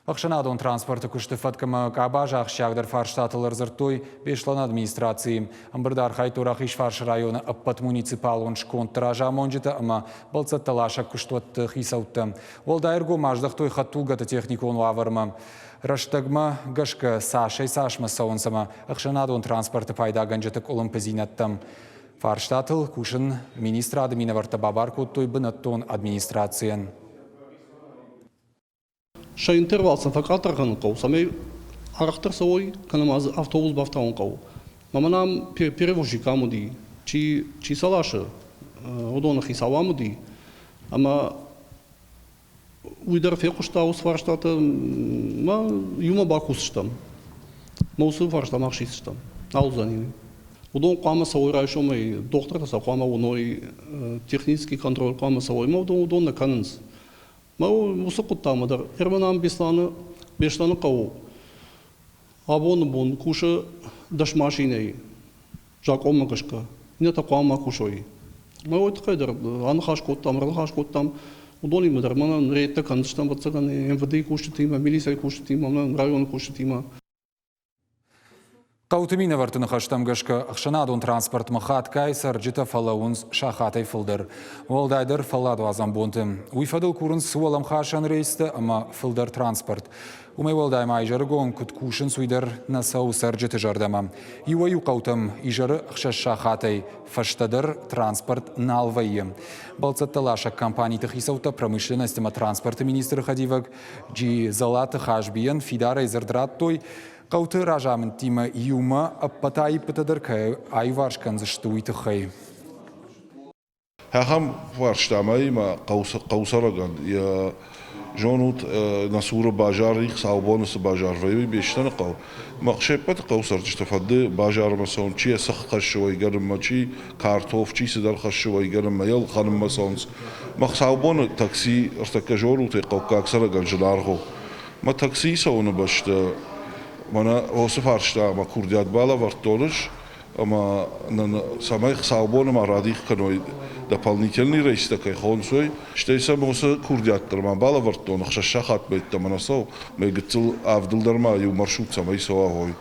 Ӕхсӕнадон транспорты куысты фӕтк ӕмӕ къабазы ахсджиагдӕр фарстатыл ӕрдзырдтой Беслӕны администрацийы. Ӕмбырды архайдтой Рахизфарсы районы ӕппӕт муниципалон скондты разамонджытӕ ӕмӕ бӕлццӕттӕ ласӕг куыстуӕтты хицӕуттӕ. Уӕлдай ӕргом аздӕхтой хӕдтулгӕты техникон уавӕрмӕ. Рӕстӕгмӕ гӕсгӕ цасӕй-цасмӕ цӕуынц ӕмӕ ӕхсӕнадон транспорты пайдагӕнджыты къуылымпыдзинӕдтӕм. Фарстатыл кусын министрады минӕвӕрттӕ бабар кодтой бынӕттон администрацийӕн. Сӕ интервал сын фӕкъаддӕр кӕнын хъӕуы, цӕмӕй арӕхдӕр цӕуой, кӕнӕ ма дзы автобус бафтауын хъӕуы. Мӕнӕ ам перевозчик ам уыди, чи сӕ ласы, уыдоны хицау ам уыди, ӕмӕ уый дӕр фехъуыста уыцы фарстатӕ, мӕ иумӕ бакусдзыстӕм. Мӕ уыцы фарста мах сисдзыстӕм. Нал уыдзӕни уый. Уыдон хъуамӕ цӕуой райсомӕй, дохтыртӕ сӕ хъуамӕ уыной, технический контроль хъуамӕ цӕуой, ӕмӕ уыдон нӕ кӕнынц. Мӕ уыцы хъуыддагмӕ дӕр Ерман Беслӕны, Беслӕны хъӕуы абоны бон кусы 10 машинӕйы закъонмӕ гӕсгӕ. Иннӕтӕ хъуамӕ кусой. Мӕ уый тыххӕй дӕр аныхас кодтам, раныхас кодтам. Уыдонимӕ дӕр мӕнӕн рейдтӕ кӕндзыстӕм, ӕвӕццӕгӕн, МВД-йы кусджытимӕ, милицӕйы кусджытимӕ, районы кусджытимӕ. Хъӕуты минӕвӕртты ныхӕстӕм гӕсгӕ, ӕхсӕнадон транспортмӕ хатгай цӕрджытӕ фӕлӕууынц сахатӕй фылдӕр. Уӕлдайдӕр фӕлладуадзӕн бонты. Уый фӕдыл курынц уӕлӕмхасӕн рейстӕ ӕмӕ фылдӕр транспорт. Уымӕй уӕлдай ма изӕрыгон куыд кусынц, уый дӕр нӕ цӕуы цӕрджыты зӕрдӕмӕ. Иуӕй-иу хъӕутӕм изӕры 6 сахатӕй фӕстӕдӕр транспорт нал вӕййы. Бӕлццӕттӕ ласӕг компаниты хицӕуттӕ промышленность ӕмӕ транспорты министры хӕдивӕг Джизалаты Хазбийӕн фидарӕй дзырд радтой, хъӕуты разамындтимӕ иумӕ ӕппӕт аиппытӕ дӕр кӕй аиуварс кӕндзысты, уый тыххӕй. Ахӕм фарстамӕ ма хъӕуцӕрӕгӕн йӕ зонут, нӕ цуры базар и, хуыцаубоны цы базар вӕййы, уый Беслӕны хъӕу. Мах се ппӕты хъӕуы цӕрджытӕ фӕнды базармӕ цӕуын, чи йӕ цыхт хӕссы уӕйгӕнынмӕ, чи картоф, чи цыдӕр хӕссы уӕйгӕнынмӕ, йӕ ӕлхӕнынмӕ цӕуынц. Мӕ хуыцаубоны такси ӕртӕккӕ зонут ӕй, хъӕуккаг цӕрӕгӕн зынаргъ у. Мӕ таксийы цӕуыны бӕсты мӕнӕ уыцы фарста мӕ курдиат балӕвӕрдтон ӕз, ӕмӕ нын цӕмӕй хуыцаубоны ма радих кӕной дополнительный рейстӕ кӕй хонынц, уый. Стӕй сӕм уыцы курдиат дӕр ма балӕвӕрдтон, 6 сахатмӕ йеддӕмӕ нӕ цӕуы, мӕ гыццыл авдыл дӕр ма иу маршрут цӕмӕй цӕуа, уой.